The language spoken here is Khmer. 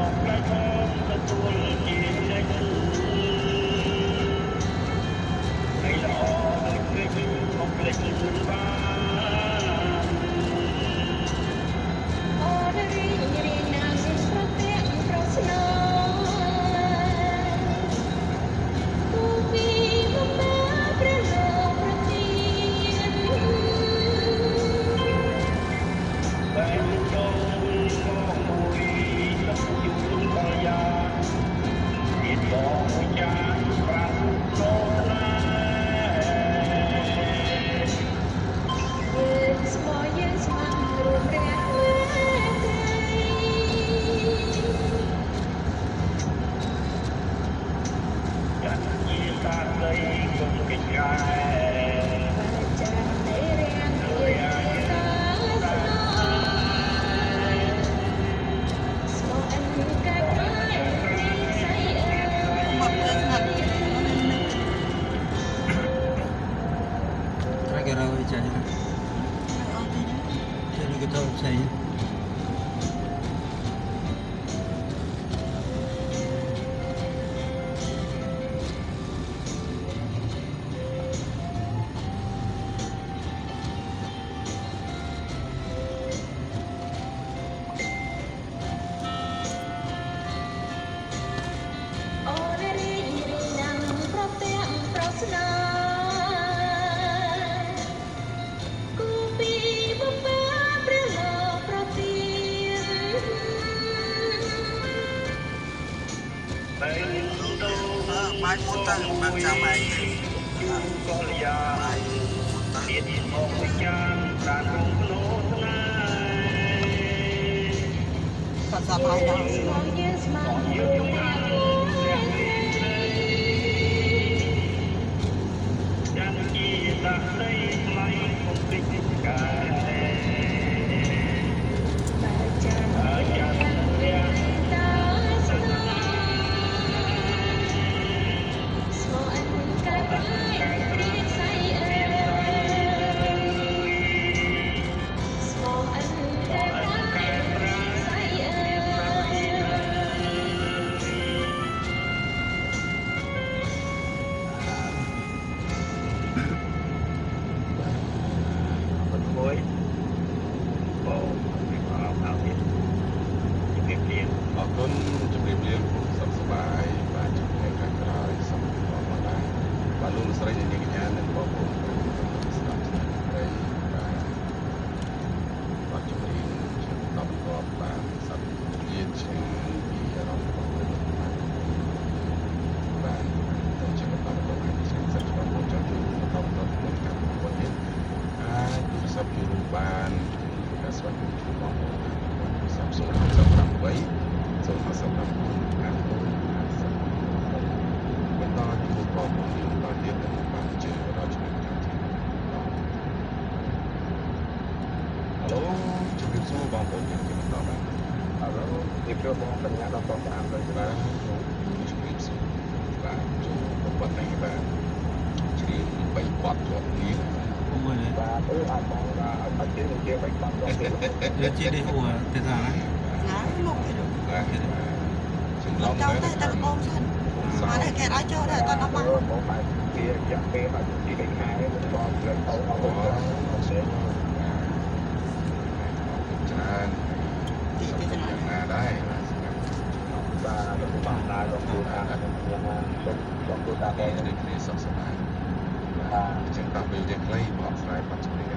ងទទួលជានិច្ចហើយល្អដូចពេជ្រមកភ្លេចមិនបាន អូនរីករាយណាស់ប្រទាំងប្រស្នាគូពីបំរើព្រះលោកប្រទាន បែងដងក៏មួយទឹកយូរដល់យ៉ាងទៀតបងមួយចានប្រាំលោស្នេហ៍ យើងស្មោះយើងស្ម័គ្ររួមរះមេត្រី ចាត់ជាតាដីគុំកិច្ចកែ បើចាស់នៅរាងយើងជាតាស្នាស្មោះអិនកែប្រែព្រីស័យអើ មកទៅស្ងាត់ យ Try cái rau chạy này. អត់ទេណា Chơi nó cái tàu chạy. អូនរីករាយណាស់ប្រទាំងប្រស្នាគូពីបំរើព្រះលោកប្រទាន បែងដង អឺបាយមុនទៅបានចាំឯងទេ យូរក៏យ៉ា បាយមុនទៅ ទៀតមកមួយចានប្រានរងលោស្នេហ៍ គាត់សាប់ហើយដល់ ស្មោះយើងស្ម័គ្រ យើង រួម យំ រះ អាន មេ ព្រះ ត្រី មេចានជាតាដីថ្លៃគុំកិច្ចកែ បើចាស់ បើចានរាង តាស្នាស្មោះអិនកែប្រែព្រីស័យអើយស្មោះអិនកែប្រែព្រីស័យអើយ បាទមួយបងពីអរអរទៀតជំរាបលា អរគុណជម្រាបលាសុខសប្បាយបាទជួបគ្នាខាងក្រោយសូមជម្រាបផងដែរបាទលោកលោកស្រីអ្នកនាងកញ្ញានិងបងប្អូនប្រិយមិត្តស្ដាប់ស្នេហ៍ប្រិយបាទបាទជម្រាបជាបន្តបន្ទាប់បាទសត្វយានឆ្ងាយពីអារម្មណ៍របស់មនុស្សបាទបាទតែជាបន្តបន្ទាប់ហើយខ្ញុំសិតបងប្អូនចង់ជួយបន្តបន្ទាប់ក្នុងការប្រកួតនេះអាចទូរស័ព្ទជួយរួមបានធ្វើការស្វែងយល់ជូនបងប្អូនតាមទូរស័ព្ទ068 059 50បន្តជួបបងប្អូនយើងបន្តទៀតនឹងបានជើងដល់ឆ្នាំកម្មវិធីអាឡូជម្រាបសួរបងប្អូនយើងជាបន្តបាទ ឥឡូវជំរាបបងបញ្ញាដល់បងតាមទៅ បាទជម្រាបសួរបាទចូលប៉ុណ្ណេះបាទជ្រៀងបីបត់ជាប់គ្នា Ủa này. បាទអឺអាចបងអត់ជឿជាបីបាត់ដល់ទៀត Giờ chị đi ủa thế sao đấy? ណាមកទៅ បាទចម្លង ចូលទៅតែបងសិនមកតែគេឲ្យចូលដែរតដល់មក បងបែបជារយៈពេលបែបជាខែបងត្រូវទៅអត់ទៅអត់ទេ អរគុណច្រើន ទីទី យ៉ាង ណា ណាដែរបាទសម្រាប់ចំណង បាទលោកបានដែរលោកគ្រូថាខ្ញុំណាសូមលោកគ្រូថាប តែ ង ដូចគ្នាសុខសប្បាយ បាទ អញ្ចឹងតោះពេលយើងខ្លីបកស្រាយបទចម្រៀង